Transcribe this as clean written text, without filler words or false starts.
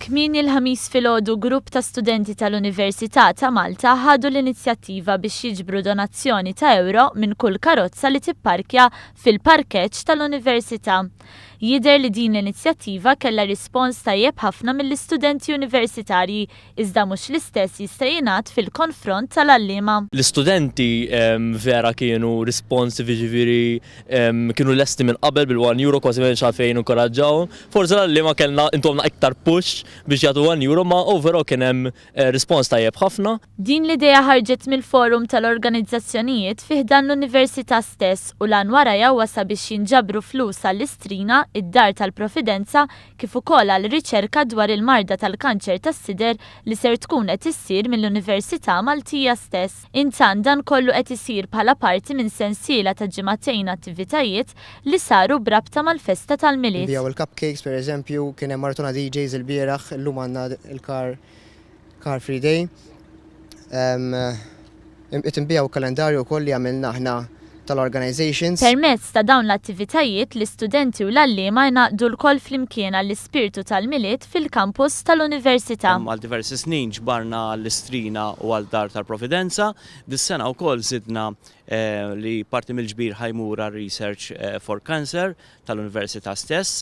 Kmieni l-Ħamis filgħodu grupp ta' studenti tal-Università ta' Malta ħadu l-inizjattiva biex jiġbru donazzjoni ta' ewro minn kull karozza li tipparkja fil-parkeġġ tal-Università. Jidher li din l-inizjattiva kellha rispons tajjeb ħafna mill-istudenti universitarji iżda mhux l-istess jista' jingħad fil-konfront tal-għalliema. L-istudenti vera kienu responsive, jiġifieri kienu lesti minn qabel bil-€1, kważi m'hemmx għalfejn inkoraġġawhom. Forsi l-għalliema kellna intuhomna iktar push biex jagħtu €1, ma overall kien hemm rispons tajjeb ħafna. Din l-idea ħarġet mill-forum tal-organizzazzjonijiet fi ħdan l-Università stess u l-għan warajha huwa sabiex jinġabru flus għall-Istrina, id-Dar tal-Providenza kif ukoll għal riċerka dwar il-marda tal-kanċer tas-sider li ser tkun qed issir mill-Università Maltija stess. Intant dan kollu qed isir bħala parti minn sensiela ta' ġimagħtejn attivitajiet li saru b'rabta mal-festa tal-Milied. Nbiegħu il-cupcakes per eżempju, kien hemm maratona DJs ilbieraħ, illum għandna il-car Car Free Day. Qed inbiegħu kalendarju wkoll li għamilna aħna tal-organizations. Permezz ta' dawn l-attivitajiet, l-istudenti u l-għalliema ingħaqdu lkoll flimkien għall-ispirtu tal-Milied fil-kampus tal-Università. Għal diversi snin ġbarna għall-Istrina u għal Dar tal-Providenza. Dis-sena wkoll żidna li parti mill-ġbir ħa jmur għar-Research for Cancer tal-Università stess.